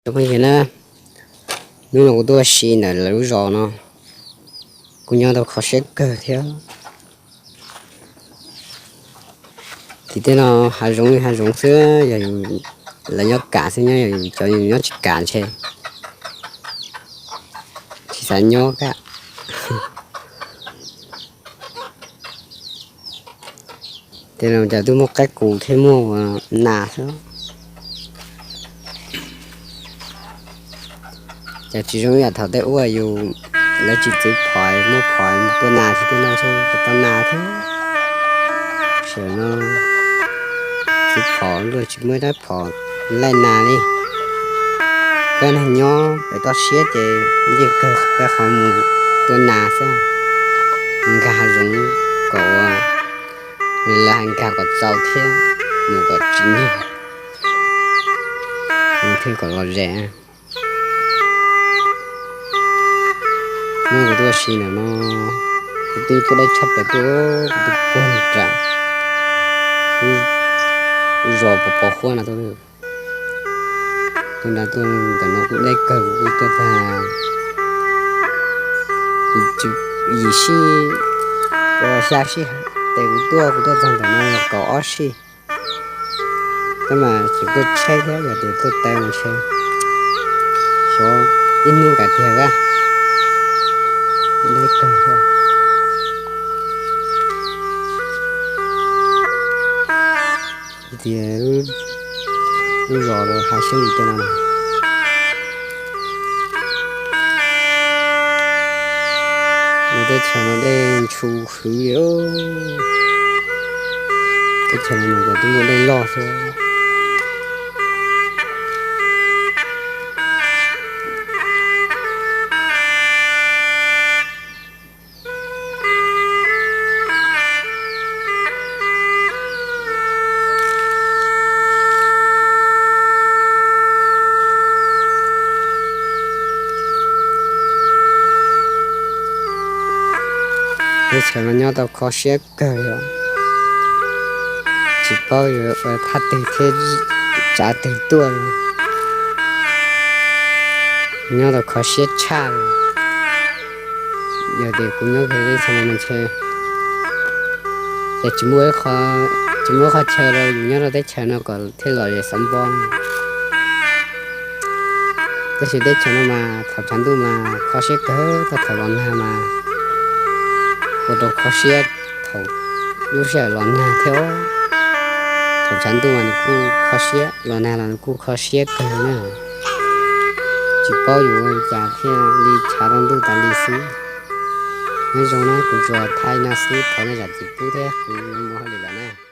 Phooj ywg na, hnub no kuv tuaj ua si ntawm lawv lub zos no, kuj nyob tau kho siab kawg thiab. Tim tej no hav zoov li hav zoov xwb, yog yus, lawv nyob kam xwb, nyob yus cov yus nyob tsis kam ntshe tsis xav nyob kawg. Tej no cas twb muaj qaib qus thiab muaj nas xwb. Cas tsis zoo ib yam thaum tej uas yus, lawv tsis txwv phom, muaj phom tua nas, tsis tej no ntshe tsis tau nas thiab. Sawm no txwv phom luaj tsis muaj ib rab phom laij nas li. Peb neeg nyob pem toj siab ces yeej kawg peb qhov mus tua nas xwb. Nkag hav zoov kom ua, lawv hais nkag kom txaus thiab, mus kom tsis nyuag, mus thiaj kom lom zem. Hnub no kuv tuaj ua si ntawm no, kuv twb tuaj deb tshaj plaws tuaj, kuv twb puag nram lub zos pos pos huab no tuaj. Tuaj nram tuaj ntawm no kuj deb kawg, kuv kuj tuaj tag yim sij, xya sij tes kuv tuaj, kuv tuaj txog ntawm no yog kaum ob sij. Tab mas tsis tuaj tshaib thiab, yog tias tuaj tau mus ntshe xyov ib hnub kav tiag a. Deb kawg thiab. Tias lub zos hav xyoob li tej no, lub teb chaws no dej ntshus hwv li. Teb chaws no mas cas twb muaj dej loj xwb. Teb chaws no nyob tau kho siab kawg li, tsis paub yuav ua thaj twg thiab tsav twg tuaj li. Nyob tau kho siab tshaj li. Yog tias kuv nyob teb chaws no ntshe ces tsis muaj, tsis muaj qhov chaw rau yus nyob rau teb chaws no kom thiaj lom zem xov npo. Tab sis teb chaws no mas thaum tshav ntuj mas kho siab kawg, txog thaum los nag mas ua rau kho siab thaum lub sij hawm los nag thiab. Thaum tshav ntuj mas nws kuj kho siab, los nag los nws kuj kho siab kawg na. Tsis paub yuav ua li cas thiaj li tshav tau ntuj tas li xwb. Nyob zoo na, kuv tsuas thaij no xwb, thov nej zam txim pub thiab, kuv mus hauj lwm lawm na.